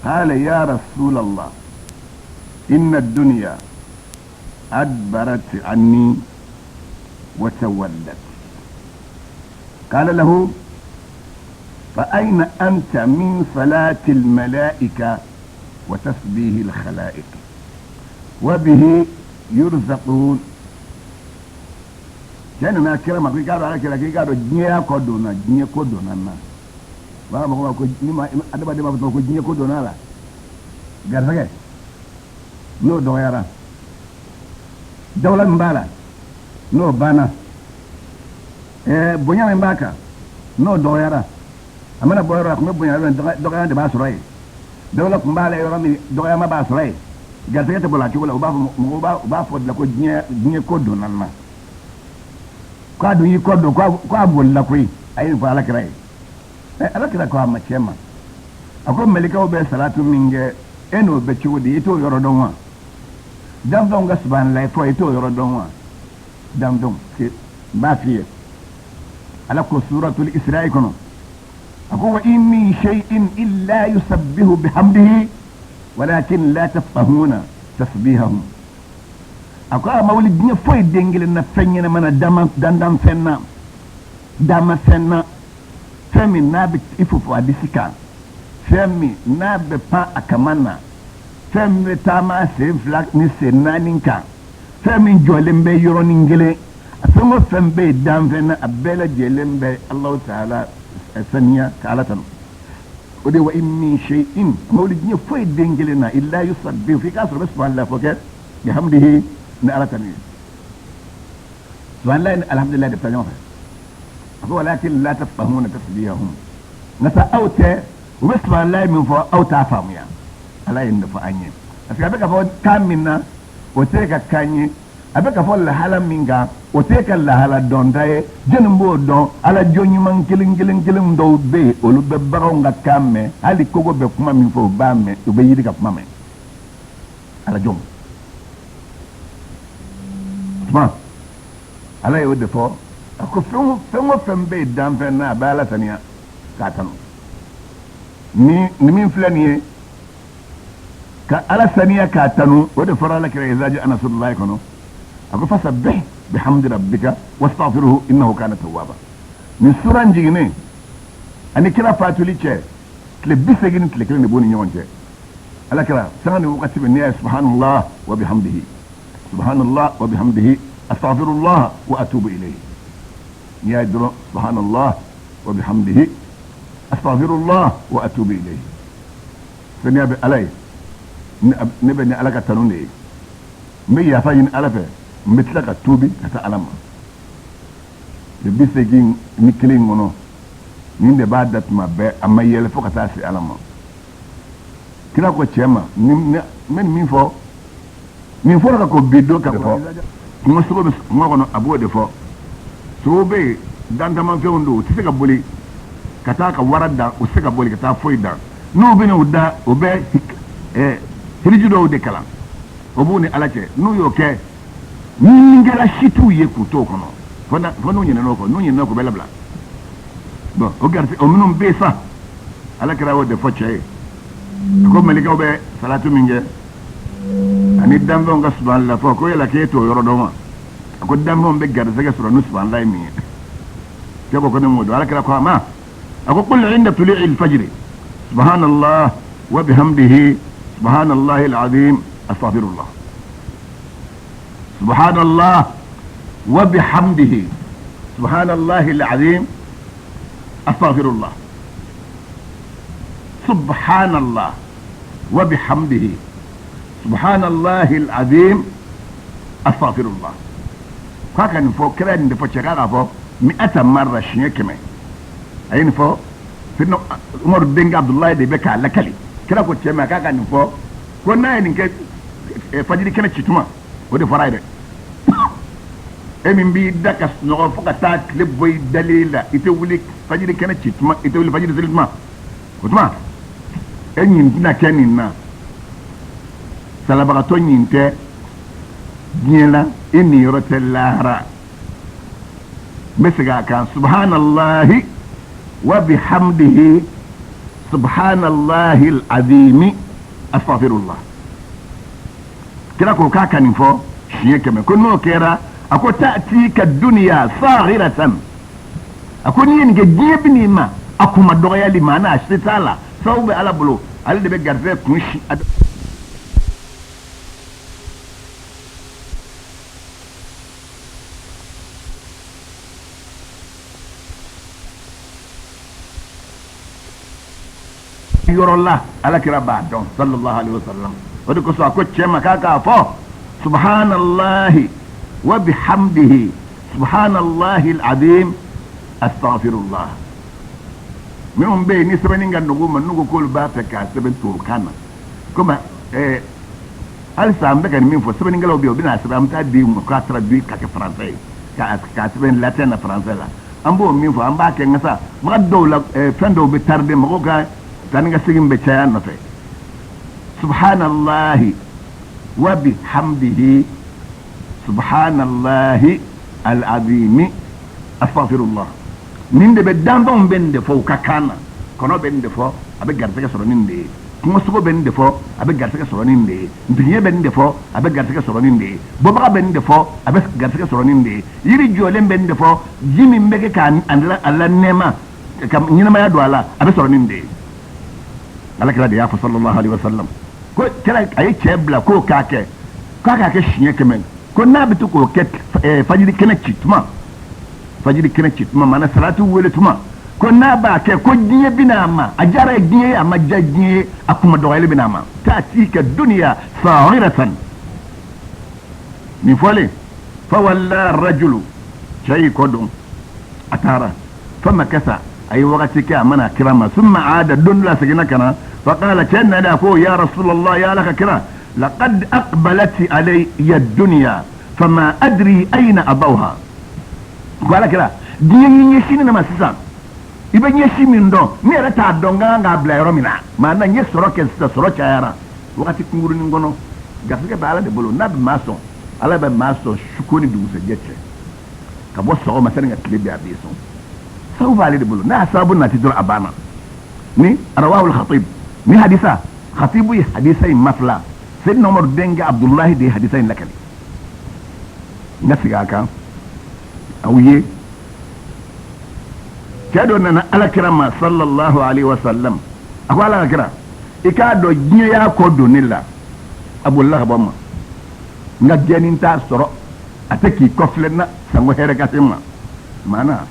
قال يا رسول الله إن الدنيا أدبرت عني وتولت. قال له فأين أنت من صلاة الملائكة وتسبيح الخلائق وبه يرزقون. Cɛ nana kira ma ko i k'a dɔn ala kira k'i k'a dɔn diɲɛ y'a kɔ donna diɲɛ ko donna n na. B'a fɔ ko ni ma adamaden b'a fɔ ko diɲɛ ko donna a la garisɛgɛ n'o dɔgɔyara dawula min b'a la n'o banna ɛɛ bonya min b'a kan n'o dɔgɔyara a mana bɔ yɔrɔ a tun bɛ bonya yɔrɔ min dɔgɔya de b'a sɔrɔ yen dawula tun b'a la yɔrɔ min dɔgɔyama b'a sɔrɔ yen garisɛgɛ tɛ bɔ a cogo la u b'a fɔ mɔgɔw b'a u b'a fɔ de la ko diɲɛ diɲɛ ko donna n na k'a dun y'i kɔ don k'a bolila koyi a ye nin fɔ alakira ye ɛ alakira ko a ma cɛ ma a ko mɛlɛkɛw bɛ salatu min kɛ e n'o bɛ cogo di i t'o yɔrɔ dɔn wa danfɛnw ka subahanallahi fɔ i t'o yɔrɔ dɔn wa danfɛnw n b'a f'i ye ala ko suratul isra'i kɔnɔ a ko wa in min shay'in illa yusabbihu bihamdihi walakin la tafqahuna tasbihahum a ko a ma wuli diɲɛ foyi den kelen na fɛn ɲɛnama na dandanfɛn na damafɛn na fɛn min n'a bɛ i fofo a disi kan fɛn min n'a bɛ pan a kaman na fɛn min bɛ taama a sen fila ni sen naani kan fɛn min jɔlen bɛ yɔrɔnin kelen a fɛn o fɛn bɛ yen danfɛn na a bɛɛ lajɛlen bɛ Alahu taala saniya ka Ala tanu o de wa in min shay'in a ma wuli diɲɛ foyi den kelen na illa yusabbihu f'i k'a sɔrɔ bɛ subahanallahi fɔ kɛ bihamdihi ni Ala tanu ye subahanallahi ni alhamdulilayi de bɛ taa ɲɔgɔn fɛ a ko walakin la tafqahuna tasbihahum nka sa aw tɛ u bɛ subahanallahi min fɔ aw t'a faamuya Ala ye nin de fɔ an ye parce que a bɛ ka fɔ kan min na o tɛ ka kan ye a bɛ ka fɔ lahala min kan o tɛ ka lahala dɔnta ye jɔnni b'o dɔn ala jɔn ɲuman kelen kelen kelen dɔw bɛ yen olu bɛ baganw ka kan mɛn hali kogo bɛ kuma min fɔ u b'a mɛn u bɛ yiri ka kuma mɛn ala jɔn tuma ala y'o de fɔ a ko fɛn fɛn o fɛn bɛ yen danfɛn na a bɛ ala saniya k'a tanu ni ni min filɛ nin ye ka ala saniya k'a tanu o de fɔra ala kira iza jaa nasrullahi kɔnɔ a ko fasabbih bihamdi rabbika wastaghfirhu innahu kana tawwaba nin sura in jiginnen ani kira fatuli cɛ tile 81 ni tile kelen de b'o ni ɲɔgɔn cɛ ala kira sanga ni wagati bɛɛ n'i y'a ye subhanallah wa bihamdihi subhanallah wa bihamdihi astaghfirullah wa atubu ilayhi n'i y'a ye dɔrɔn subhanallah wa bihamdihi astaghfirullah wa atubu ilayhi saniya bɛ ala ye ne bɛ ni ala ka tanu de ye n bɛ yafa ɲini ala fɛ n bɛ tila ka tuubi ka taa ala ma tile 81 in kɔnɔ nin de b'a da tuma bɛɛ a ma yɛlɛ fo ka taa se ala ma kira ko cɛ ma n bɛ nin min fɔ nin fɔra ka kɔn bi don ka fɔ kungo sogo bɛ kungo kɔnɔ a b'o de fɔ sogo bɛ yen dantamafɛnw don u tɛ se ka boli ka taa ka wara dan u tɛ se ka boli ka taa foyi dan n'u bɛna u da u bɛ hiriju dɔw de kalan o b'u ni ala cɛ n'u y'o kɛ ɲininikɛla si t'u ye k'u t'o kɔnɔ fo n'u ɲinɛn'o kɔ n'u ɲinɛn'o kɔ u bɛ labila bon o garisɛgɛ o minnu bɛ yen sa ala kira y'o de fɔ cɛ ye a ko mɛlɛkɛw bɛ salatu min kɛ ani danfɛnw ka subahanallahi fɔ ko yala k'e t'o yɔrɔ dɔn wa a ko danfɛnw bɛ garisɛgɛ sɔrɔ ni subahanallahi min ye cɛ ko ko ne m'o dɔn ala kira ko a ma a ko qul inda tulu'i al-fajri subhanallah wa bihamdihi subhanallahi al-azim astaghfirullah subhanallah wa bihamdihi subhanallahi al-azim astaghfirullah subhanallah wa bihamdihi subhanallahi al-azim astaghfirullah k'a ka nin fɔ kira nin de fɔ cɛ k'a k'a fɔ mi'ata marra siɲɛ 100 a ye nin fɔ sidina umaru denkɛ abudulayi de bɛ k'a lakali kira ko cɛ ma k'a ka nin fɔ ko n'a ye nin kɛ fajiri kɛnɛ ci tuma o de fɔra a ye dɛ e min b'i da ka sunɔgɔ fo ka taa tile bɔ i dalen la i tɛ wuli fajiri kɛnɛ ci tuma i tɛ wuli fajiri seli tuma o tuma e ɲin tɛna kɛ nin na salabagatɔ ɲin tɛ diɲɛ la i niyɔrɔ tɛ lahara n bɛ segin a kan subhanallahi wa bihamdihi Subhanallahi alazimi astaghfirullah. Kira ko k'a ka nin fɔ siɲɛ 100. Ko n'o kɛra, a ko ta'tika dunya saghiratan. A ko n'i ye nin kɛ, diɲɛ bɛ n'i ma a kuma dɔgɔyali ma, n'a se t'a la, sababu bɛ Ala bolo, ale de bɛ garisɛgɛ kun si. Yɔrɔ la Ala kira b'a dɔn sallallahu alaihi wasallam. O de kosɔn a ko cɛ ma k'a k'a fɔ subhanallahi wa bihamdihi subhanallahi alazim astaghfirullah. Minnu bɛ yen ni sɛbɛnni ka nɔgɔ u ma, n'u ko k'olu b'a fɛ k'a sɛbɛn tubabukan na, komi halisa an bɛ ka nin min fɔ, sɛbɛnnikɛlaw bɛ yen, u bɛna a sɛbɛn, an bɛ taa di u ma k'a traduit ka kɛ français ye, k'a sɛbɛn latin na français la. An b'o min fɔ, an b'a kɛ, nka sa mɔgɔ dɔw la, fɛn dɔw bɛ tarder, mɔgɔw ka taa ni ka segin bɛ caya nɔfɛ. Subhanallahi wa bihamdihi subhanallahi alazimi astaghfirullah. Nin de bɛ danfɛnw bɛ nin de fɔ u ka kan na. Kɔnɔ bɛ nin de fɔ, a bɛ garisɛgɛ sɔrɔ nin de ye. Kungosogo bɛ nin de fɔ, a bɛ garisɛgɛ sɔrɔ nin de ye. Ntigiɲɛ bɛ nin de fɔ, a bɛ garisɛgɛ sɔrɔ nin de ye. Bɔbaga bɛ nin de fɔ, a bɛ garisɛgɛ sɔrɔ nin de ye. Yiri jɔlen bɛ nin de fɔ, ji min bɛ kɛ k'a la nɛɛma ka ɲɛnamaya don a la, a bɛ sɔrɔ nin de ye. Ala kira de y'a fɔ sallallahu alaihi wasallam ko kira a ye cɛ bila k'o k'a kɛ, k'a k'a kɛ siɲɛ 100, ko n'a bɛ to k'o kɛ fajiri kɛnɛ ci tuma, fajiri kɛnɛ ci tuma, maana salatu wele tuma, ko n'a b'a kɛ, ko diɲɛ bɛna a ma, a diyara ye diɲɛ ye, a ma diya diɲɛ ye, a kuma dɔgɔyali bɛna a ma. Ta'tika dunya saghiratan. Nin fɔlen, fawalla rajulu, cɛ y'i kɔ don, a taara. Famakasa, a ye wagati kɛ a ma na kira ma. Summa aada, don dɔ la a seginna ka na. Faqala, cɛ nana, a ko ya rasulallah, ya Ala ka kira, laqad aqbalat alayya dunya fama adri ayna adawha. Ko Ala kira, diɲɛ y'i ɲɛsin ne ma sisan, i bɛ ɲɛsin min dɔn, ne yɛrɛ t'a dɔn n ka kan k'a bila yɔrɔ min na. Maana n ye sɔrɔ kɛ sisan, sɔrɔ cayara wagati kunkurunin kɔnɔ. Garisɛgɛ bɛ Ala de bolo, n'a bɛ maa sɔn, Ala bɛ maa sɔn suko ni dugusɛjɛ cɛ, ka bɔ sɔgɔma sani ka tile bɛn, a b'i sɔn. Sababu b'ale de bolo, n'a y'a sababu nati dɔrɔn, a banna. Ni rawahul khatib, ni hadisa khatibu ye hadisa in mafila, Seydina Umaru denkɛ Abdulahi de ye hadisa in lakali. N ka segin a kan aw ye. Cɛ dɔ nana Ala kira ma sallallahu alaihi wasallam, a ko Ala ka kira, i k'a dɔn diɲɛ y'a kɔ don ne la, a bolila ka bɔ n ma, n ka gɛnni t'a sɔrɔ, a tɛ k'i kɔfilɛ n na sanko hɛrɛ ka se n ma. Maana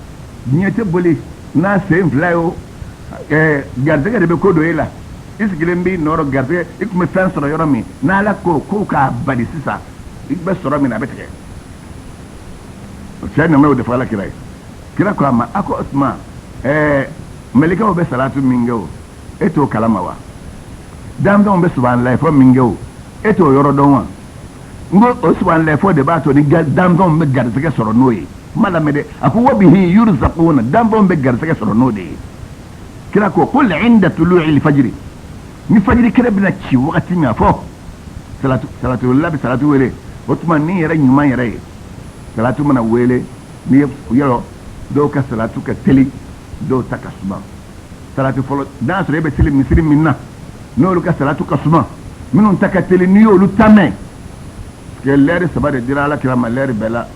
diɲɛ tɛ boli n'a sen fila ye o, garisɛgɛ de bɛ ko don e la. I sigilen b'i nɔrɔ garisɛgɛ, i tun bɛ fɛn sɔrɔ yɔrɔ min, n'Ala ko ko k'a bali sisan, i bɛ sɔrɔ min na, a bɛ tigɛ. O cɛ nana o de fɔ Ala kira ye. Kira ko a ma, a ko o tuma mɛlɛkɛw bɛ salatu min kɛ o, e t'o kalama wa? Danfɛnw bɛ subahanallahi fɔ min kɛ o, e t'o yɔrɔ dɔn wa? N ko o subahanallahi fɔ de b'a to ni danfɛnw bɛ garisɛgɛ sɔrɔ n'o ye. Kuma lamɛn dɛ, a ko wa bihi yurzaquna, danfɛnw bɛ garisɛgɛ sɔrɔ n'o de ye. Kira ko qul inda tulu'il fajri, ni fajiri kɛnɛ bɛna ci wagati min, a fɔ salatu la bɛ salatu wele, o tuma ni yɛrɛ ɲuman yɛrɛ ye salatu mana wele, ni yɔrɔ dɔw ka salatu ka teli, dɔw ta ka suma. Salatu fɔlɔ n'a sɔrɔ e bɛ seli misiri min na, n'olu ka salatu ka suma, minnu ta ka teli, n'i y'olu ta mɛn, parce que lɛri 3 de dira Ala kira ma lɛri bɛɛ la,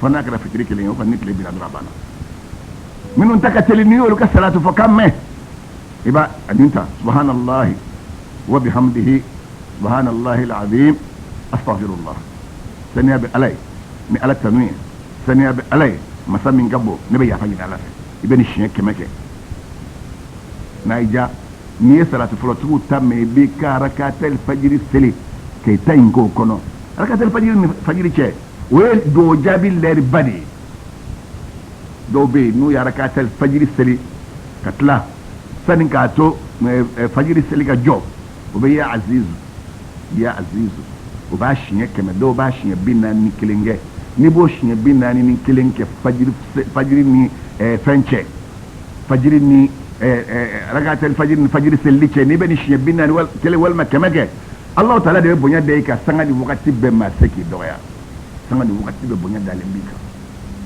fo n'a kɛra fitiri kelen ye, o kɔni ni tile binna dɔrɔn a banna. Minnu ta ka teli, n'i y'olu ka salatu fɔ ka mɛn, i b'a nin ta subhanallahi wa bihamdihi subhanallahi alazim astaghfirullah. Saniya bɛ Ala ye ni Ala tanu ye, saniya bɛ Ala ye masa min ka bon, ne bɛ yafa ɲini Ala fɛ. I bɛ nin siɲɛ 100 kɛ. N'a y'i diya, n'i ye salatu fɔlɔtigiw ta mɛn, i b'i ka rakatal fajiri seli k'i ta in k'o kɔnɔ. Rakatal fajiri ni fajiri cɛ, o ye dugawu jaabi lɛriba de ye. Dɔw bɛ yen, n'u ye rakatal fajiri seli ka tila, sani k'a to fajiri seli ka jɔ, o bɛ ya azizu ya azizu, o b'a siɲɛ 100, dɔw b'a siɲɛ 41 kɛ. N'i b'o siɲɛ 41 kɛ fajiri ni fɛn cɛ, fajiri ni rakatal fajiri ni fajiri selili cɛ, n'i bɛ nin siɲɛ 41 walima 100 kɛ, Alahu taala de bɛ bonya da i kan sanga ni wagati bɛɛ, maa se k'i dɔgɔya, sanga ni wagati bɛɛ bonya dalen b'i kan.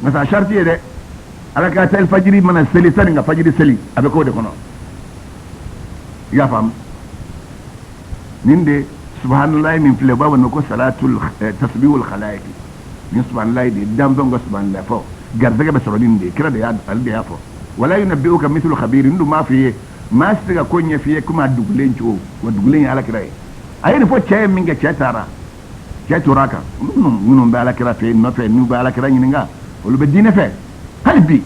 Nka sa sariti ye dɛ, rakatal fajiri mana seli, sani ka fajiri seli, a bɛ k'o de kɔnɔ. I y'a faamu, nin de subahanallahi min filɛ, u b'a fɔ ko salatul tasbihul khalaiq. Nin subahanallahi de danfɛnw ka subahanallahi fɔ, garisɛgɛ bɛ sɔrɔ nin de ye. Kira de y'a, ale de y'a fɔ. Wala yunabbi'uka mithlu khabir. N dun b'a f'i ye, maa tɛ se ka ko ɲɛf'i ye komi a dugulen cogo wa. Dugulen ye ala kira ye. A ye nin fɔ cɛ ye min kɛ, cɛ taara, cɛ tora a kan. Minnu bɛ ala kira fɛ nɔfɛ, n'u bɛ ala kira ɲininka, olu bɛ diinɛ fɛ. Hali bi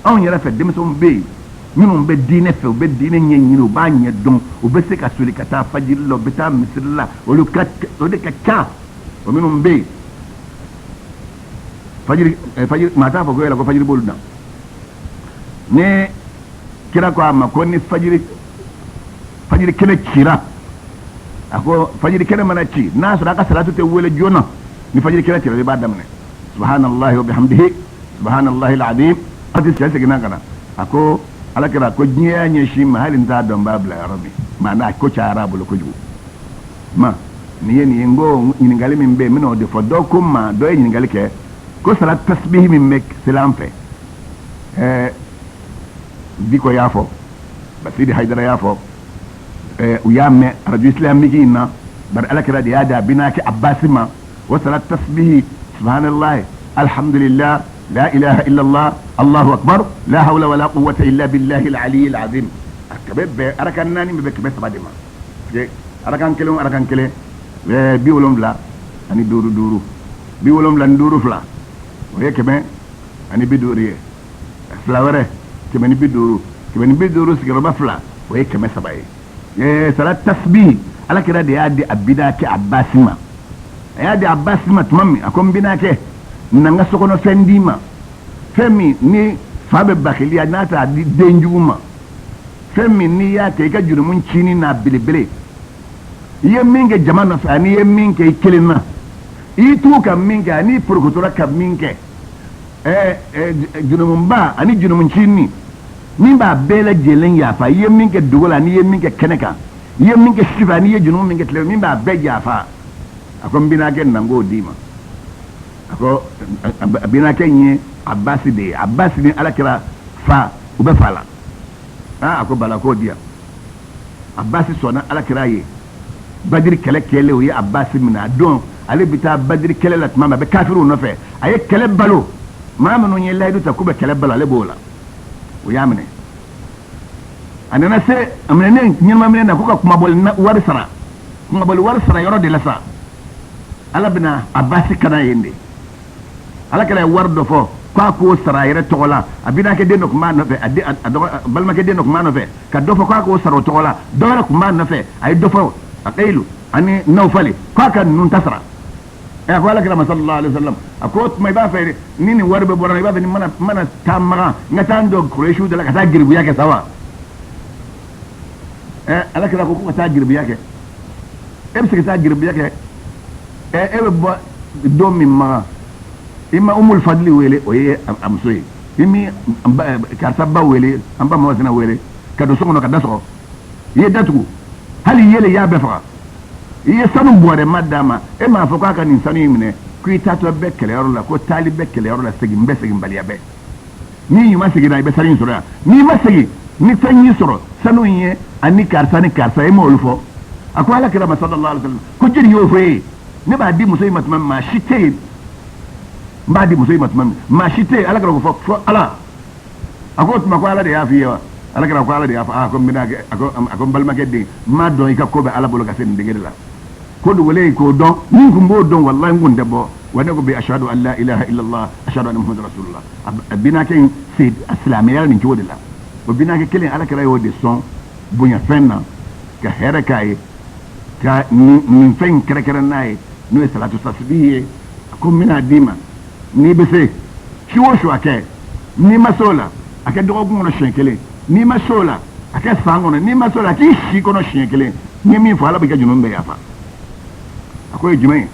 anw yɛrɛ fɛ, denmisɛnw bɛ yen minnu bɛ diinɛ fɛ, u bɛ diinɛ ɲɛɲini, u b'a ɲɛ dɔn, u bɛ se ka soli ka taa fajiri la, u bɛ taa misiri la. Olu ka o de ka ca. O minnu bɛ yen, fajiri fajiri, maa t'a fɔ ko yala ko fajiri b'olu na. Ni kira ko a ma ko ni fajiri kɛnɛ cira, a ko fajiri kɛnɛ mana ci, n'a sɔrɔ a ka salatu tɛ wele joona, ni fajiri kɛnɛ cira, i b'a daminɛ subhanallahi wa bihamdihi subhanallahi alazim. A tɛ cɛ seginna ka na, a ko ala kira ko diɲɛ y'a ɲɛsin ma, hali n t'a dɔn n b'a bila yɔrɔ min. Maana ko cayara a bolo kojugu. Ma nin ye nin ye. N ko ɲininkali min bɛ yen, n bɛna o de fɔ. Dɔ ko n ma, dɔ ye ɲininkali kɛ ko salat tasbihi min bɛ seli an fɛ, Diko y'a fɔ, Basidi Hayidara y'a fɔ, u y'a mɛn radio islamique in na. Bari ala kira de y'a di a binakɛ Abasi ma o salat tasbihi: subhanallah, alhamdulillah, la ilaha illallah, allahu akbar, la hawla wala quwwata illa billahi al-ali al-azim. A bɛ bɛn arakan 4 bɛ bɛn 300 de ma. Arakan kelen o arakan kelen, 75 duuru, 75 fila, o ye 150 ye. Fila wɛrɛ, 150, 150 sigiyɔrɔma fila, o ye 300 ye. Salat tasbih, ala kira de y'a di a binakɛ Abasi ma. A y'a di Abasi ma tuma min, a ko n binakɛ, na n ka sokɔnɔ fɛn d'i ma, fɛn min ni fa bɛ bakiliya n'a t'a di den jugu ma, fɛn min n'i y'a kɛ, i ka jurumu ncinin n'a belebele, i ye min kɛ jama nɔfɛ ani i ye min kɛ i kelen na, i y'i tugu ka min kɛ ani i porokotora ka min kɛ, jurumuba ani jurumu ncinin, min b'a bɛɛ lajɛlen yafa. I ye min kɛ dogo la ani i ye min kɛ kɛnɛ kan, i ye min kɛ sufɛ ani i ye jurumu min kɛ tile, min b'a bɛɛ yafa. A ko n binakɛ, na n k'o d'i ma. A ko a binakɛ in ye Abasi de ye. Abasi ni ala kira fa, u bɛ fa la. A ko bala, k'o di yan. Abasi sɔnna ala kira ye. Badiri kɛlɛ kɛlen, o ye Abasi minɛ. A don ale bɛ taa Badiri kɛlɛ la tuma min, a bɛ kafiriw nɔfɛ, a ye kɛlɛ balo. Maa minnu ye layidu ta k'u bɛ kɛlɛ balo, ale b'o la. O y'a minɛ. A nana se a minɛnen ɲɛnama minɛ na ko ka kumabɔli wari sara. Kumabɔli wari sara yɔrɔ de la sa, ala bɛna Abasi kana yen de. Ala kɛra ye wari dɔ fɔ k'a k'o sara a yɛrɛ tɔgɔ la. A binakɛ den dɔ tun b'a nɔfɛ, a den, a dɔgɔ balimakɛ den dɔ tun b'a nɔfɛ, ka dɔ fɔ k'a k'o sara o tɔgɔ la. Dɔ wɛrɛ tun b'a nɔfɛ, a ye dɔ fɔ, Aqilu ani Nawfali, k'a ka ninnu ta sara. A ko ala kira ma sallallahu alaihi wasallam, a ko o tuma i b'a fɛ ni nin wari bɛ bɔra, i b'a fɛ ni mana taa Makan, n ka taa n jɔ Kuresiw da la ka taa geribuya kɛ sa wa? Ala kira ko ko ka taa geribuya kɛ. E bɛ se ka taa geribuya kɛ? E bɛ bɔ don min Makan, i ma Umul Fadili wele, o ye a muso ye, i mi karisa ba wele, an ba Masina wele, ka don so kɔnɔ ka da sɔgɔ, i ye datugu, hali yɛlɛ i y'a bɛɛ faga, i ye sanu bɔrɛ ma d'a ma. E m'a fɔ k'a ka nin sanu in minɛ, ko i taatɔ bɛ kɛlɛyɔrɔ la, ko taali bɛ kɛlɛyɔrɔ la, segin bɛ, seginbaliya bɛ. N'i ɲuman seginna, i bɛ sanu in sɔrɔ yan. N'i ma segin, ni fɛn y'i sɔrɔ, sanu in ye ani karisa ni karisa, e m'olu fɔ. A ko ala kira ma sallallahu alaihi wasallam ko jeli y'o fɔ e ye? Ne b'a di muso in ma tuma min, maa si tɛ yen. N b'a di muso in ma tuma min, maa si tɛ yen. Ala kira ko fɔ fɔ ala. A ko o tuma ko ala de y'a f'i ye wa? Ala kira ko ala de y'a fɔ. A ko n bɛna kɛ, a ko n balimakɛ den, n m'a dɔn i ka ko bɛ ala bolo ka se nin degré la. Ko dogolen k'o dɔn, ni n kun b'o dɔn, walahi n kun tɛ bɔ wa. Ne ko bi ashhadu an la ilaha illallah, ashhadu anna muhammadu rasulullah. A binakɛ in se a silamɛya nin cogo de la. O binakɛ kelen, ala kira y'o de sɔn bonya fɛn na, ka hɛrɛ k'a ye, ka nin fɛn in kɛrɛkɛrɛ n'a ye, n'o ye salatu tasbihi ye. A ko n bɛna d'i ma, n'i bɛ se su o su a kɛ, n'i ma se o la, a kɛ dɔgɔkun kɔnɔ siɲɛ kelen, n'i ma se o la, a kɛ san kɔnɔ, n'i ma se o la, a k'i si kɔnɔ siɲɛ kelen. N ye min fɔ, ala b'i ka jurumu bɛɛ yafa. A ko ye jumɛn ye?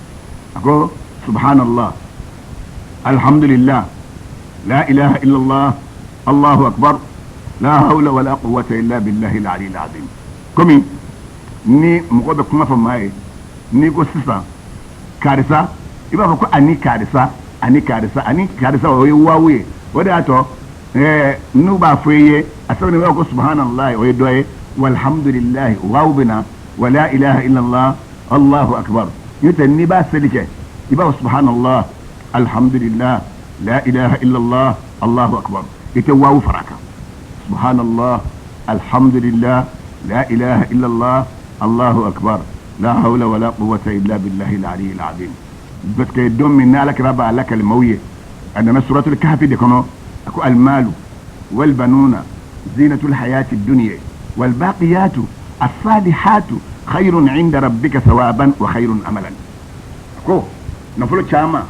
A ko subhanallah, alhamdulillah, la ilaha illallah, allahu akbar, la hawla wala quwwata illa billahi al-ali al-azim. Komi ni mɔgɔ bɛ kuma fɔ maa ye, n'i ko sisan karisa, i b'a fɔ ko ani karisa ani karisa ani karisa, o ye waawu ye. O de y'a to n'u b'a fɔ i ye, a sɛbɛn, i b'a fɔ ko subhanallah, o ye dɔ ye, walhamdulillahi waaw bɛ na wa la ilaha illallah allahu akbar. N'o tɛ n'i b'a seli kɛ i b'a fɔ subhanallah alhamdulillah la ilaha illallah allahu akbar, i tɛ waaw fara a kan. Subhanallah alhamdulillah la ilaha illallah allahu akbar la hawla wala quwwata illa billahi al-ali al-azim. Parce que don min n'ala kira b'a lakali maaw ye, a nana suratul kahfi de kɔnɔ, a ko almalu walbanuna zinatul hayati dunya walbaqiyatu as-salihatu khayrun inda rabbika thawaban wa khayrun amalan. A ko nafolo caman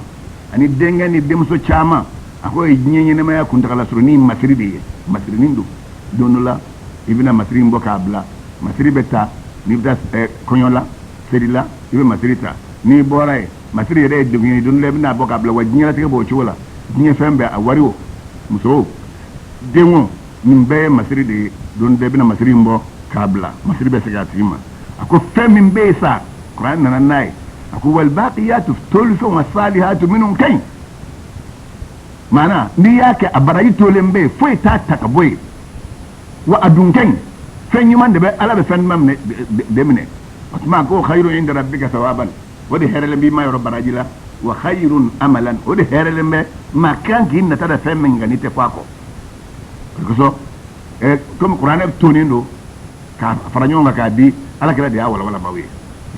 ani denkɛ ni denmuso caman, a ko ye diɲɛ ɲɛnamaya kuntagala surunni masiri de ye, masirinin don. Don dɔ la i bɛna masiri in bɔ k'a bila, masiri bɛ ta n'i bɛ taa kɔɲɔ la, seli la, i bɛ masiri ta. N'i bɔra yen, masiri yɛrɛ ye degun ye, don dɔ la i bɛna bɔ k'a bila. Wa diɲɛlatigɛ b'o cogo la, diɲɛ fɛn bɛɛ, a wari o, muso o, den o, nin bɛɛ ye masiri de ye. Don dɔ i bɛna masiri in bɔ k'a bila, masiri bɛ segin a tigi ma. A ko fɛn min bɛ yen sa, kuran nana n'a ye, a ko walbaqiyatu tolifɛnw wa salihatu minnu ka ɲi, maana n'i y'a kɛ a baraji tolen bɛ yen, foyi t'a ta ka bɔ yen, wa a dun ka ɲi, fɛn ɲuman de bɛ ala bɛ fɛn ɲuman de minɛ. O tuma ko khayrun inda rabbika thawaban, o de hɛrɛlen b'i ma yɔrɔ baraji la, wa khayrun amalan, o de hɛrɛlen bɛ maa kan k'i nata da fɛn min kan n'i tɛ fɔ a kɔ. O kosɔn komi kuranɛ tonnen don k'a fara ɲɔgɔn kan k'a di, ala kira de y'a walawala maaw ye,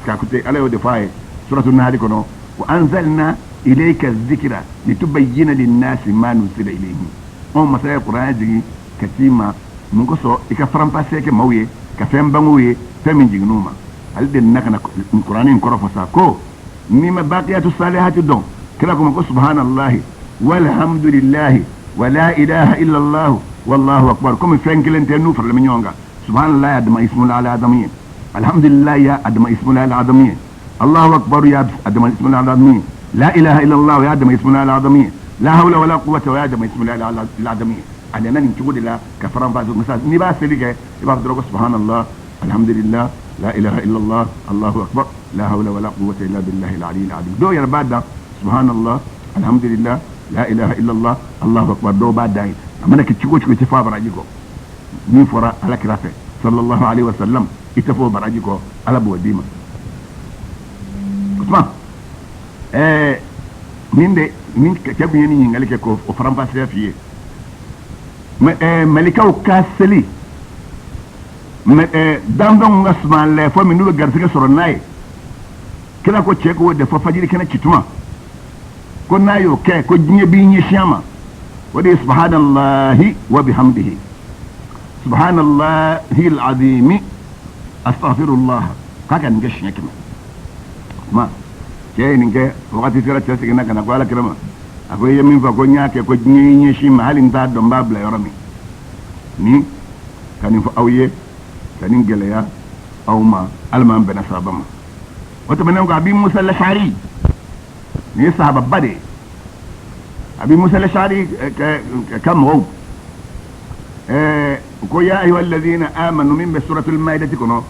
parce que a ko ten, ala y'o de fɔ a ye suratu nahali kɔnɔ, wa anzalna ilayka dhikra litubayyina linnasi ma nuzila ilayhim. Anw masa ye kuranɛ jigin ka t'i ma mun kosɔn? I ka faranfasiya kɛ maaw ye, ka fɛn bangew ye, fɛn min jiginn'u ma. Ale de nana ka na kuranɛ in kɔrɔ fɔ sa, ko n'i ma baqiyatu salihati dɔn, kira ko ma ko subhanallahi walhamdulillahi wa la ilaha illallah wallahu akbar. Komi fɛn kelen tɛ n'u faralen bɛ ɲɔgɔn kan, subhanallah ya dama ismul azam ye, alhamdulillah ya adama ismul azam ye, allahu akbar ya adama ismul azam ye, la ilaha illallah ya adama ismul azam ye, la hawla wala quwwata ya adama ismul azam ye. A nana nin cogo de la ka faranfasi. Misali, n'i b'a seli kɛ, i b'a fɔ dɔrɔn ko subhanallah alhamdulillah la ilaha illallah allahu akbar la hawla wala quwwata illa billahi al-ali al-azim. Dɔw yɛrɛ b'a dan subhanallah alhamdulillah la ilaha illallah allahu akbar, dɔw b'a dan ye. A mana kɛ cogo o cogo, i tɛ fɔ a baraji kɔ. Min fɔra ala kira fɛ sallallahu alaihi wa sallam, i tɛ fɔ o baraji kɔ, ala b'o d'i ma. O tuma nin de nin cɛ kun ye nin ɲininkali kɛ k'o faranfasiya f'i ye. Malikaw ka seli, danfɛnw ka sumanlɛ fɔ min n'u bɛ garisɛgɛ sɔrɔ n'a ye, kira ko cɛ k'o de fɔ fajiri kɛnɛ cituma, ko n'a y'o kɛ ko diɲɛ b'i ɲɛsin a ma. O de ye subhanallahi wa bihamdihi subhanallahi alazimi astaghfirullah, k'a ka nin kɛ siɲɛ 100. Tuma cɛ ye nin kɛ, wagati sera cɛ seginna ka na ko ala kira ma, a ko i ye min fɔ ko n y'a kɛ, ko diɲɛ y'i ɲɛsin ma, hali n t'a dɔn n b'a bila yɔrɔ min. Ni ka nin fɔ aw ye, ka nin gɛlɛya aw ma, ala m'an bɛnna sababa ma. O tɛmɛnen kɔ, Abi Musa Lashari, nin ye sahababa de ye. Abi Musa Lashari ka mɔgɔw ko ya ayuha alladhina amanu, min bɛ suratul maidati kɔnɔ,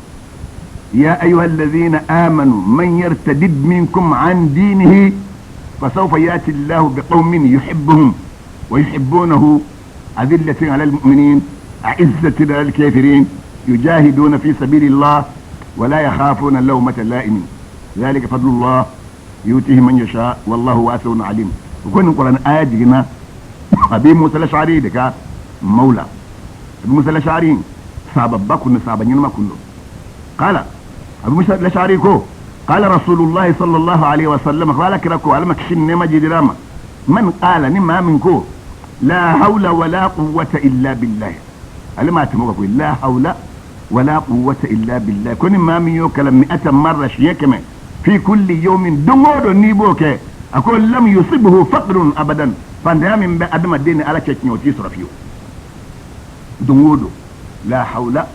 ya ayuha alladhina amanu man yartadid minkum an dinihi fasawfa yati Allahu biqawmin yuhibbuhum wa yuhibbunahu adillatin ala almu'minin a'izzatin ala alkafirin yujahiduna fi sabilillah wa la yakhafuna lawmata la'imin dhalika fadlullah yutihi man yasha wallahu wasi'un alim. Ko nin kuranɛ aya jiginna Abi Musa Lashari de ka mawla. Abi Musa Lashari sahababa kun don, sahaba ɲɛnama kun don. Qala Abi Musa Lashari ko qala Rasulullah sallallahu alaihi wa sallam, ko ala kira ko, ala ma kisi ni nɛɛma jidira ma, man qala, ni maa min ko la hawla wala quwwata illa billah, ale ma tɛmɛ o kan koyi, la hawla wala quwwata illa billah, ko ni maa min y'o kalan mi'ata marra, siɲɛ 100, fi kulli yawmin, don o don n'i b'o kɛ, a ko lam yusibhu faqrun abadan, fantanya min bɛ adamaden ni ala cɛ tiɲɛ, o t'i sɔrɔ fiyewu. Don o don la hawla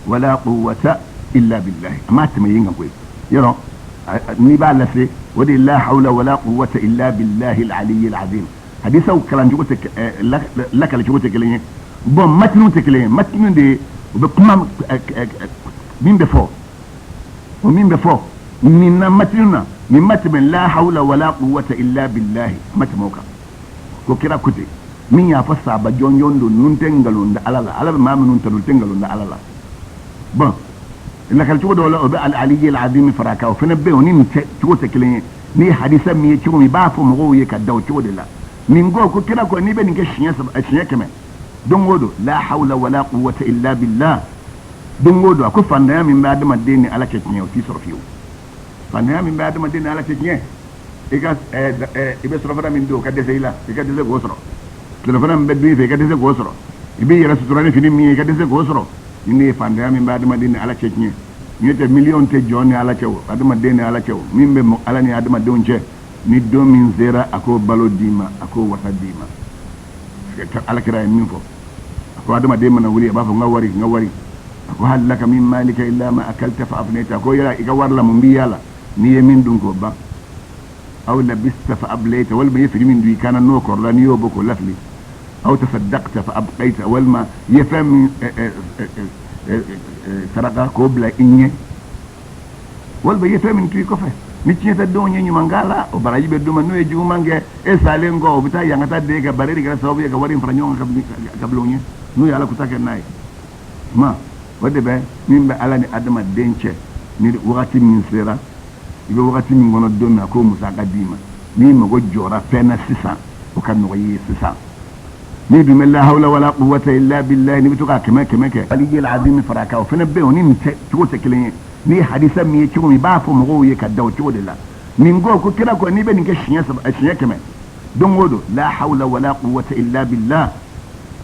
wala quwwata illa billah, a ma tɛmɛ yen kan koyi. Yɔrɔ n'i b'a lase, o de ye la hawla wala quwwata illa billahi al-ali al-azim. Hadisaw kalancogo tɛ, lakalicogo tɛ kelen ye, bon matinu tɛ kelen ye. Matinu de ye u bɛ kuma min bɛ fɔ, o min bɛ fɔ nin na matinu na, nin ma tɛmɛ la hawla wala quwwata illa billahi, a ma tɛmɛ o kan. Ko kira ko ten, min y'a fɔ sahaba jɔnjɔn don, ninnu tɛ nkalon da ala la, ala bɛ maa minnu tanu, olu tɛ nkalon da ala la. Bon, lakali cogo dɔw la, o bɛ al-aliyyil azimi fara a kan. O fana bɛ yen, o ni nin tɛ cogo tɛ kelen ye. N'i ye hadisa min ye cogo min, i b'a fɔ mɔgɔw ye ka da o cogo de la. Nin ko ko kira ko n'i bɛ nin kɛ siɲɛ saba, siɲɛ 100 don o don, la hawla wala quwwata illa billah, don o don, a ko fantanya min bɛ adamaden ni Ala cɛ tiɲɛ, o t'i sɔrɔ fiyewu. Fantanya min bɛ adamaden ni Ala cɛ tiɲɛ, i ka i bɛ surafana min dun, o ka dɛsɛ i la, i ka dɛsɛ k'o sɔrɔ. Tilelafana min bɛ dun i fɛ, i ka dɛsɛ k'o sɔrɔ. I b'i yɛrɛ sutura ni fini min ye, i ka dɛsɛ k'o sɔrɔ. Ni ne ye fantanya min bɛ adamaden ni Ala cɛ tiɲɛ, n'o tɛ miliyɔn tɛ jɔn ni Ala cɛ o, adamaden ni Ala cɛ o, min bɛ Ala ni adamadenw cɛ, ni don min sera, a k'o balo d'i ma, a k'o wasa d'i ma. Ala kira ye min fɔ, a ko adamaden mana wuli, a b'a fɔ n ka wari, n ka wari. A ko hal laka min malika illa ma akalta fa afnayta. A ko yala i ka wari la, mun b'i yala n'i ye min dun k'o ban? Aw labista fa ablayta, walima i ye fini min don i kan na, n'o kɔrɔla, n'i y'o bɔ k'o lafili. Aw tasaddaqta fa abqayta, walima i ye fɛn min saraka k'o bila i ɲɛ, walima i ye fɛn min to i kɔfɛ. Ni tiɲɛtadenw ye ɲuman k'a la, o baraji bɛ d'u ma. N'u ye juguman kɛ, e salen kɔ, o bɛ taa yankata den kan, bari e de kɛra sababu ye ka wari in fara ɲɔgɔn kan ka bila u ɲɛ, n'u ye Ala kuta kɛ n'a ye. Ma o de bɛ min bɛ Ala ni adamaden cɛ, ni wagati min sera, i bɛ wagati min kɔnɔ don min, a k'o musaka d'i ma. N'i mago jɔra fɛn na sisan, o ka nɔgɔ i ye sisan. N'i dun bɛ la hawla wala quwwata illa billahi, n'i bɛ to k'a kɛmɛ kɛmɛ kɛ, aliyyil azimi fara a kan, o fana bɛ yen, o ni nin tɛ cogo tɛ kelen ye. N'i ye hadisa min ye cogo min, i b'a fɔ mɔgɔw ye ka da o cogo de la. Nin ko ko kira ko n'i bɛ nin kɛ siɲɛ saba, siɲɛ 100 don o don, la hawla wala quwwata illa billah,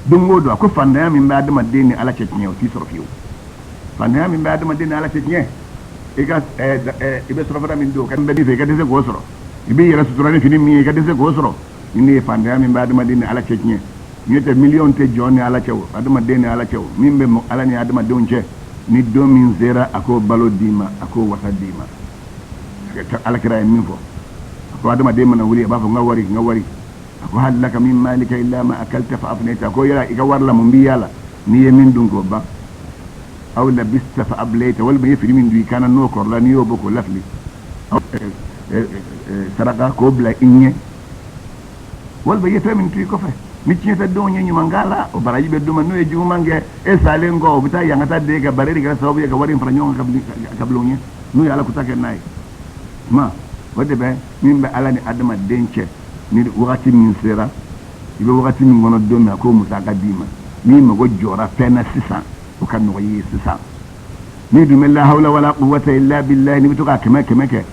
don o don, a ko fantanya min bɛ adamaden ni Ala cɛ tiɲɛ, o t'i sɔrɔ fiyewu. Fantanya min bɛ adamaden ni Ala cɛ tiɲɛ, i ka i bɛ surafana min dun, o ka bɛ fɛ, i ka dɛsɛ k'o sɔrɔ. I b'i yɛrɛ sutura ni fini min ye, i ka dɛsɛ k'o sɔrɔ. Ni ne ye fantanya min bɛ adamaden ni Ala cɛ tiɲɛ, n'o tɛ miliyɔn tɛ jɔn ni Ala cɛ o, adamaden ni Ala cɛ o, min bɛ Ala ni adamadenw cɛ, ni don min sera, a k'o balo d'i ma, a k'o wasa d'i ma. Ala kira ye min fɔ, a ko adamaden mana wuli, a b'a fɔ n ka wari, n ka wari. A ko hal laka min malika illa ma akalta fa afnayta. A ko yala i ka wari la, mun b'i yala n'i ye min dun k'o ban? Aw labista fa ablayta, walima i ye fini min don i kan na, n'o kɔrɔla, n'i y'o bɔ k'o lafili. Aw saraka k'o bila i ɲɛ, walima i ye fɛn min to i kɔfɛ. Ni tiɲɛtadenw ye ɲuman k'a la, o baraji bɛ d'u ma. N'u ye juguman kɛ, e salen kɔ, o bɛ taa yankata den kan, bari e de kɛra sababu ye ka wari in fara ɲɔgɔn kan ka bila u ɲɛ, n'u ye Ala kuta kɛ n'a ye. Ma o de bɛ min bɛ Ala ni adamaden cɛ, ni wagati min sera, i bɛ wagati min kɔnɔ don min, a k'o musaka d'i ma. N'i mago jɔra fɛn na sisan, o ka nɔgɔ i ye sisan. N'i dun bɛ la hawla wala quwwata illa billahi, n'i bɛ to k'a kɛmɛ kɛmɛ kɛ,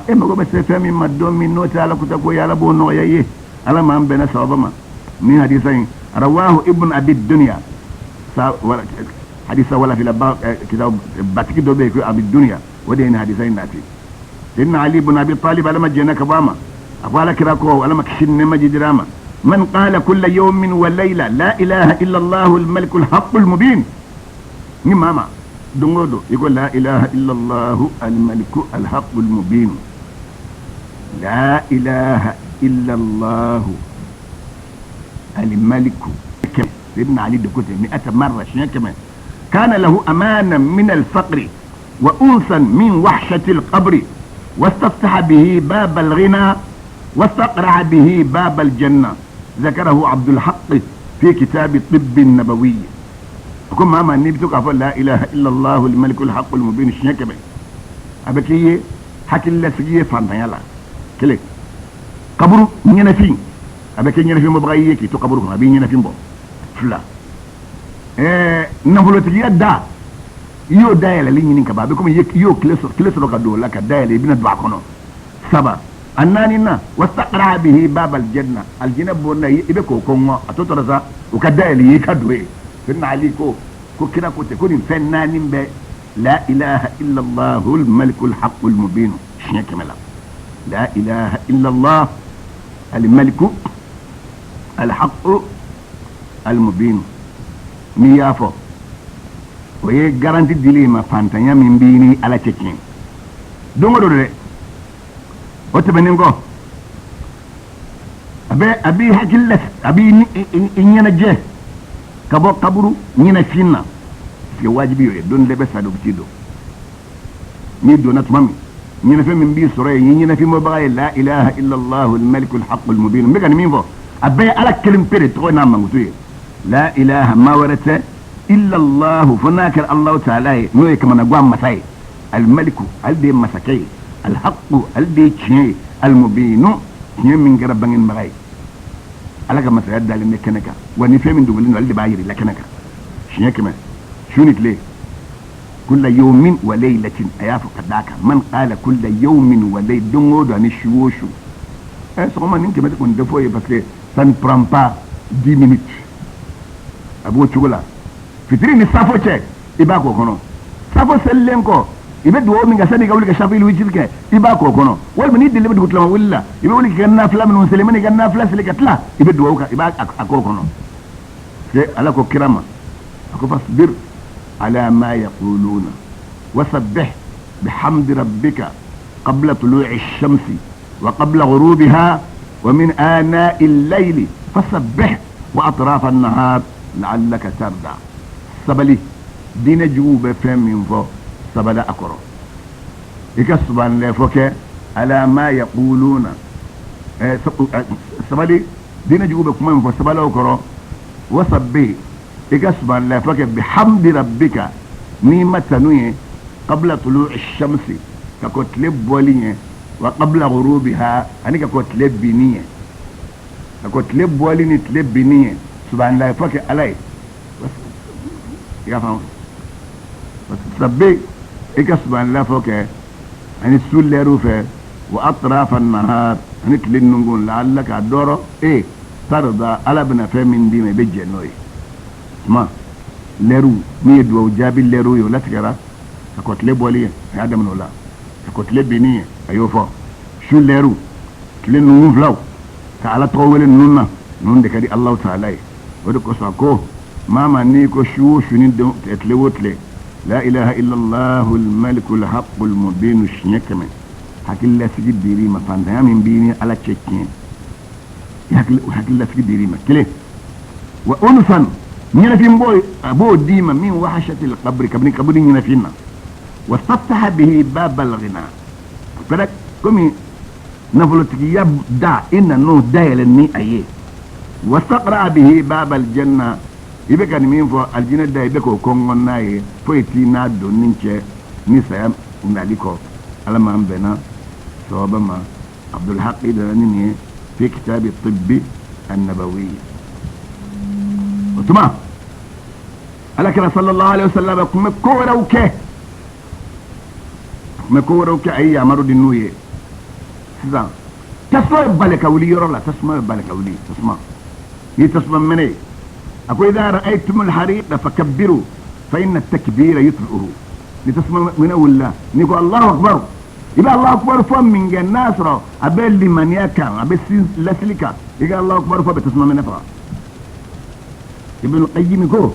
e mago bɛ se fɛn min ma don min, n'o tɛ Ala kuta ko ye, Ala b'o nɔgɔya i ye. Ala m'an bɛnna sababa ma. Ni hadisa in, rawahu Ibn Abi Dunya, sa wala hadisa wala fila ba kitab batigi dɔ bɛ yen ko Abi Dunya, o de ye nin hadisa in nati. Sayyidina Ali ibn Abi Talib, Ala ma jɛnna ka bɔ a ma, a ko Ala kira ko, Ala ma kisi ni nɛɛma jidira a ma, man qala kulla yawmin wa layla la ilaha illa Allah al-malik al-haqq al-mubin, ni mama don o don i ko la ilaha illa Allah al-malik al-haqq al-mubin, la ilaha illa Allah al-malik, Sayyidina Ali de ko ten, mi'ata marra, siɲɛ 100, kana lahu amana min al-faqri wa unsan min wahshati al-qabri واستفتح به باب الغنى واستقرع به باب الجنة. ذكره عبد الحق في كتاب الطب النبوي. Ko maa ma n'i bɛ to k'a fɔ la ilaha illallah al-malik al-haqq al-mubin siɲɛ 100, a bɛ k'i ye hakililasigi ye fantanya la. Kelen, kaburu ɲɛnɛfin, a bɛ kɛ ɲɛnɛfin bɔbaga ye k'i to kaburu kɔnɔ, a b'i ɲɛnɛfin bɔ. Fila, nafolotigiya da, i y'o dayɛlɛli ɲini ka ban, a bɛ komi i y'o kile sɔrɔ ka don o la ka dayɛlɛ, i bɛna don a kɔnɔ. Saba, a naani na, wastaqra bihi babal janna, aljinɛ bonda, i bɛ k'o kɔngɔ a to tɔrɔ sa, o ka dayɛlɛ i ka don yen. Sayyidina Ali ko ko kira ko ten ko nin fɛn naani bɛ la ilaha illallah al-malik al-haqq al-mubin siɲɛ 100 la, la ilaha illallah al-malik al-haqq al-mubin, n'i y'a fɔ, o ye garantie dili ma fantanya min b'i ni Ala cɛ tiɲɛ don o don dɛ. O tɛmɛnen kɔ, a b'i hakili la, a b'i i ɲɛnajɛ ka bɔ kaburu ɲɛnafin na, parce que wajibi y'o ye. Don dɔ bɛ sa, dɔ bɛ t'i don. N'i donna tuma min, ɲɛnafin min b'i sɔrɔ yen, i ɲɛnafin bɔbaga ye la ilaha illallah al-malik al-haqq al-mubin. N bɛ ka nin min fɔ, a bɛɛ ye Ala kelen pe de tɔgɔ n'a mankutu ye. La ilaha, maa wɛrɛ tɛ. Illallahu, fo n'a kɛra Alahu taala ye, n'o ye kamanagan masa ye, alimaliku, ale de ye masakɛ ye, alihaqu, ale de ye tiɲɛ ye, alimubinu, tiɲɛ min kɛra bangebaga ye. Ala ka masaya dalen bɛ kɛnɛ kan, wa ni fɛn min dogolen don, ale de b'a yira i la kɛnɛ kan. Siɲɛ 100 su ni tile, kulla yawmin wa laylatin, a y'a fɔ ka d'a kan, man qala kulla yawmin wa layla, don o don ani su o su. Sɔgɔma nin 100 kɔni tɛ fɔ ye, parce que ça ne prend pas 10 minutes. A b'o cogo la fitiri ni safo cɛ, i b'a k'o kɔnɔ. Safo selilen kɔ, i bɛ dugawu min kɛ sani i ka wuli ka safi witiri kɛ, i b'a k'o kɔnɔ. Walima n'i deli bɛ dugutilama wuli la, i bɛ wuli k'i ka nafila minnu seli, i mana i ka nafila seli ka tila, i bɛ dugawu kɛ, i b'a a k'o kɔnɔ. Parce que Ala ko kira ma, a ko fasbir ala ma yaquluna wasabbih bihamdi rabbika qabla tulu'i shamsi wa qabla ghurubiha wa min ana'i al-layli fasabbih wa atraf an-nahar la'allaka tarda. Sabali, diinɛ juguw bɛ fɛn min fɔ, sabali a kɔrɔ. I ka subahanalayi kɛ ala ma yaquluna. Sabali, diinɛ juguw bɛ kuma min fɔ, sabali o kɔrɔ. Wasabbih, i ka subahanalayi kɛ bihamdi rabbika, n'i ma tanu ye, qabla tulu'i shamsi, ka kɔn tile bɔli ɲɛ, wa qabla ghurubiha, ani ka kɔn tile binni ɲɛ, ka kɔn tile bɔli ni tile binni ɲɛ, subahanalayi kɛ Ala ye. I ka faamu, sabbih, i ka subahanalayi kɛ ani su lɛriw fɛ, wa atrafa nahar, ani tile nungun, la'allaka dɔrɔ e tarda, Ala bɛna fɛn min d'i ma, i bɛ jɛn n'o ye. Tuma lɛriw min ye duwawu jaabi lɛriw ye, o latigɛra ka kɔn tile bɔli ye, a y'a daminɛ o la, ka kɔn tile binni ye, a y'o fɔ. Su lɛriw, tile nungun filaw, ka Ala tɔgɔ wele ninnu na, ninnu de ka di Alahu taala ye. O de kosɔn a ko maa ma, n'i ko su o su ni tile o tile, la ilaha illallah almaliku alhaqqu almubinu siɲɛ 100, hakililasigi dir'i ma, fantanya min b'i ni Ala cɛ tiɲɛ, hakililasigi dir'i ma. Kelen wa unfan, ɲɛnafin b'o, a b'o d'i ma, min wahashatil qabri, kabini kaburi ɲɛnafin na, wa fataha bihi babal ghina, pɛrɛ komi nafolotigiya da, i nan'o dayɛlɛ ni a ye, wa saqra bihi babal janna, i bɛ ka nin min fɔ, alijinɛ da, i bɛ k'o kɔngɔ n'a ye, foyi t'i n'a donni cɛ ni saya nali kɔ. Ala m'an bɛnna sawaba ma. Abdulhaqi dana ni nin ye fi kitabi tibbi annabawi. O tuma Ala kira sallallahu alaihi wasallam kun bɛ ko wɛrɛw kɛ, a kun bɛ ko wɛrɛw kɛ, a ye yamaru di n'u ye. Sisan tasuma bɛ bali ka wuli yɔrɔ la, tasuma bɛ bali ka wuli, tasuma ni tasuma mɛnɛ ye, a ko idha ra'aytum al-hariqa fakabbiru fa inna at-takbira yutfi'uhu. Ni tasuma mɛnɛ wulila, n'i ko Allahu akbar, i bɛ Allahu akbar fɔ min kɛ, n'a sɔrɔ a bɛ limaniya kan, a bɛ lasili kan, i ka Allahu akbar fɔ, a bɛ tasuma mɛnɛ faga. Ibn Qayyim ko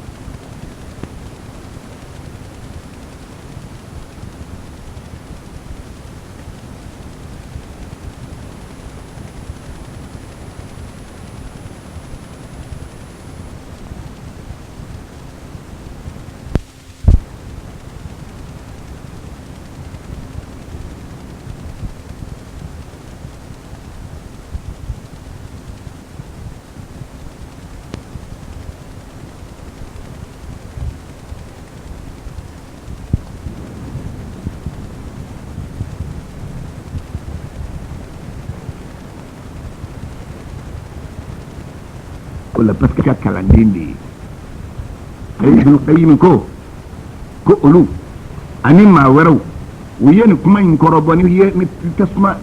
o la, parce que ka kalanden de ye. Ibn Qayyim ko olu ani maa wɛrɛw, u ye nin kuma in kɔrɔbɔ ni ye ni tasuma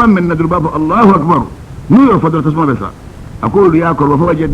mɛnna dɔrɔn, u b'a fɔ Allahu akbar. N'u y'o fɔ dɔrɔn, tasuma bɛ sa. A ko olu y'a kɔrɔbɔ fo ka jɛ.